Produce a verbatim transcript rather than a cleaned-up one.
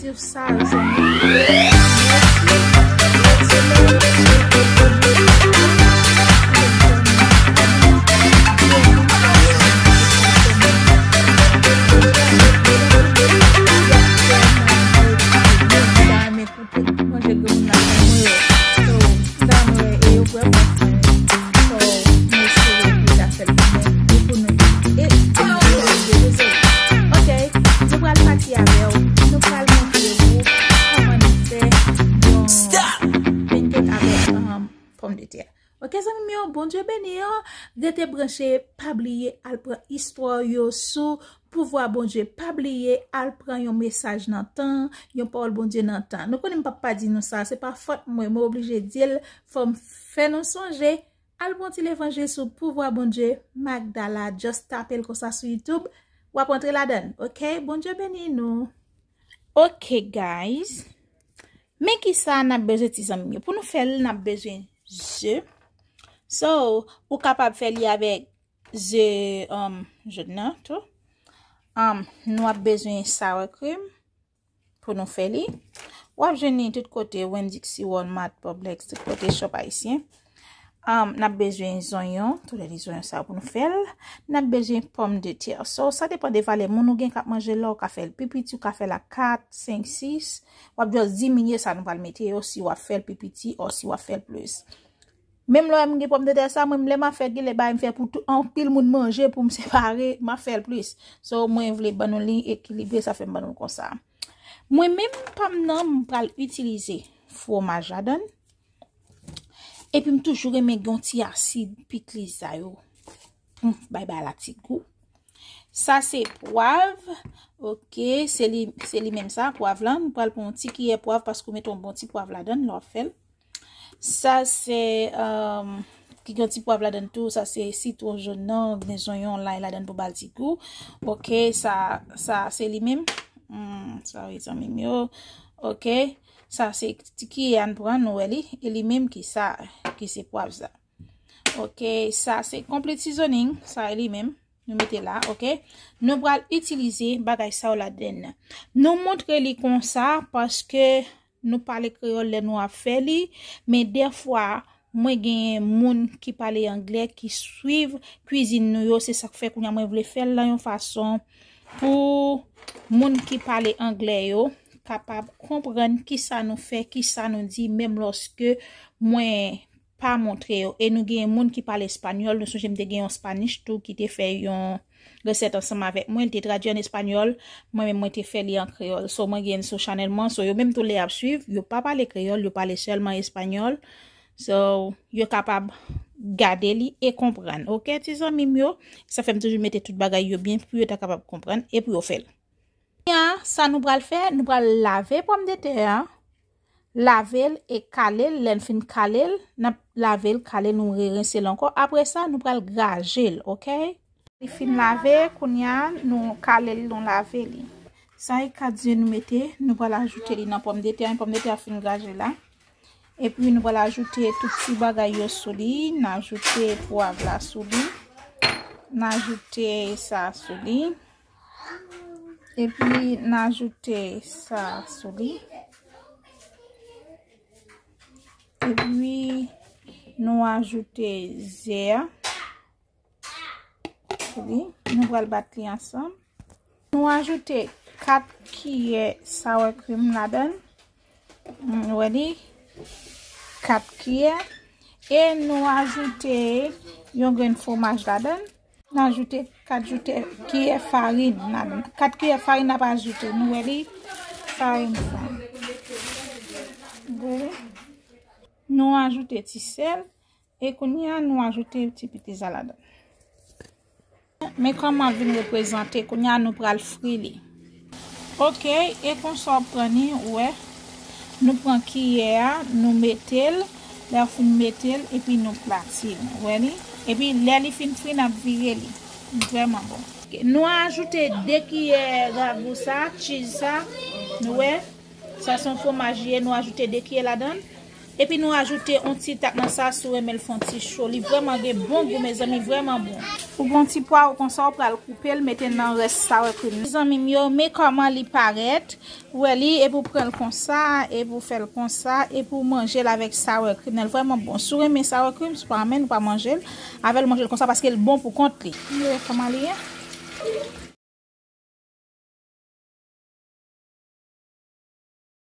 Swiv sa, zanmi. Mèsi, mèsi, mèsi, mèsi. Manje granmoun nan fè mwen yo. So, sa mwen e yo vrèman fè. So, mwen espere ke l ap fè l pou mwen e pou nou. E pou nou fè videyo, désolé. Ok, nou pral pati avè w. Nou pral montre w kòman nou fè yon pancake avèk, um, pòmdetè. Ok, zanmi m yo, Bondye beni yo. Rete branche, pa bliye al pran istwa yo sou Pouvwa Bondye. Pa bliye al pran yon mesaj nan tan, yon pawòl Bondye nan tan. Nou konnen m p ap pa di nou sa, se pa fòt mwen, mwen oblije di l, fò m fè nou sonje. Al pran ti levanjil sou Pouvwa Bondye, Magdala, just tape l konsa sou YouTube, w ap antre ladan l, ok? Bondye beni nou. Ok, guys. Men kisa n ap bezwen, ti zanmi m yo? Pou nou fè l, n ap bezwen ze. So, ou kapab fè li avèk ze, um, jòn nan tou. Um, nou ap bezwen sour cream pou nou fè li. W ap jwenn li tout kote, Winn-Dixie, Walmart, Publix, tout kote, shop ayisyen. Um, n ap bezwen zonyon, tout lè li zonyon sa pou nou fè l. N ap bezwen pòmdetè. So, sa depann de valè moun ou gen k ap manje la, ou ka fè l pi piti, ou ka fè l a kat, senk, sis. W ap just diminye sa nou pral mete yo si w ap fè l pi piti o si w ap fè l plis. Menm lè m gen pòmdetè sa, mwen, lè m ap fè, gen lè bagay m fè pou tout, anpil moun manje pou m separe, m ap fè l plis. So, mwen vle ban nou li ekilibre, sa fè m ban nou l konsa. Mwen menm, pa m nan, m pral itilize fwomaj ladan l. Epi m toujou renmen gen yon ti asid pikliz sa yo. Hmm, bay bagay la ti gou. Sa se pwav. Ok, se li, se li menm sa, pwav la. Nou pral pran yon ti kiyè pwav paske w mete yon bon ti pwav ladan l lè w ap fè l. Sa se, um, ki gen yon ti pwav ladan l tou. Sa se sitwon jòn nan, gen zonyon, lay ladan l pou ba l ti gou. Ok, sa, sa se li menm. Hmm, sorry, zanmi m yo. Ok, sa se ti kiyè a n pran, nou wè li. E li menm ki sa, ki se pwav sa. Ok, sa se complete seasoning, sa e li menm. Nou mete la, ok. Nou pral itilize bagay sa yo ladan l. Nou montre li konsa paske nou pale kreyòl lè nou ap fè li, men dèfwa mwen gen moun ki pale anglè ki swiv kwizin nou yo, se sa k fè kounye a mwen vle fè l nan yon fason pou moun ki pale anglè yo kapab konprann kisa nou fè, kisa nou di, menm lòske mwen pa montre yo. E nou gen moun ki pale espanyòl. Nou sonje m te gen yon Spanish tou ki te fè yon resèt ansanm avèk mwen. Li te tradui an espanyòl. Mwen menm, mwen te fè li an kreyòl. So, mwen gen l sou chanèl mwen. So, yo menm tou lè y ap swiv, yo pa pale kreyòl, yo pale sèlman espanyòl. So, yo kapab gade li e konprann. Ok, ti zanmi m yo? Sa fè m toujou mete tout bagay yo byen pou yo ta kapab konprann e pou yo fè l. Kounye a, sa nou pral fè, nou pral lave pòmdetè a, lave l e kale l. Lè n fin kale l, n ap lave l, kale l, nou rerense l ankò. Apre sa, nou pral graje l, ok? Li fin lave, kounye a, nou kale l, nou lave li. Sa e kat ze nou mete, nou pral ajoute li nan pòmdetè a, pòmdetè a fin graje la. Epi nou pral ajoute tout ti bagay yo sou li. N ajoute pwav la sou li. N ajoute sa sou li. Epi n ajoute sa sou li. Epi nou ajoute ze a. Wi, nou pral bat li ansanm. Nou ajoute kat kiyè sour cream ladan l. Nou wè li, kat kiyè. E nou ajoute yon grenn fwomaj ladan l. Nou ajoute kat joute, kiyè farin ladan l. Kat kiyè farin n ap ajoute. Nou wè li, farin sa. Wi. Nou ajoute ti sèl. E kounye a, nou ajoute ti piti sa ladan. Men kòman l vin reprezante. Kounye a, nou pral fri li. Ok, e konsa w pran li, ou wè. Nou pran kiyè a, nou mete l. Lè w fin mete l, epi nou plati l. Ou wè li? Epi lè li fin fri, n ap vire li. Li vrèman bon. Ok, nou ajoute de kiyè ragou sa, cheese sa. Nou wè? Sa se yon fwomaj li ye, nou ajoute de kiyè ladan l. Epi nou ajoute yon ti tak nan sa, si w renmen l fè yon ti cho. Li vrèman gen bon gou, mezanmi, vrèman bon. Ou gen yon ti pwav konsa, ou pral koupe l, mete nan rès sour cream. Mezanmi m yo, men kòman li parèt. Ou wè li, epi ou pran l konsa, epi ou fè l konsa, epi ou manje l avèk sour cream nan. L vrèman bon. Si w renmen sour cream, si w pa renmen l, ou pa manje l. Avè l, manje l konsa, paske l bon pou kont li. Ou wè kòman li ye?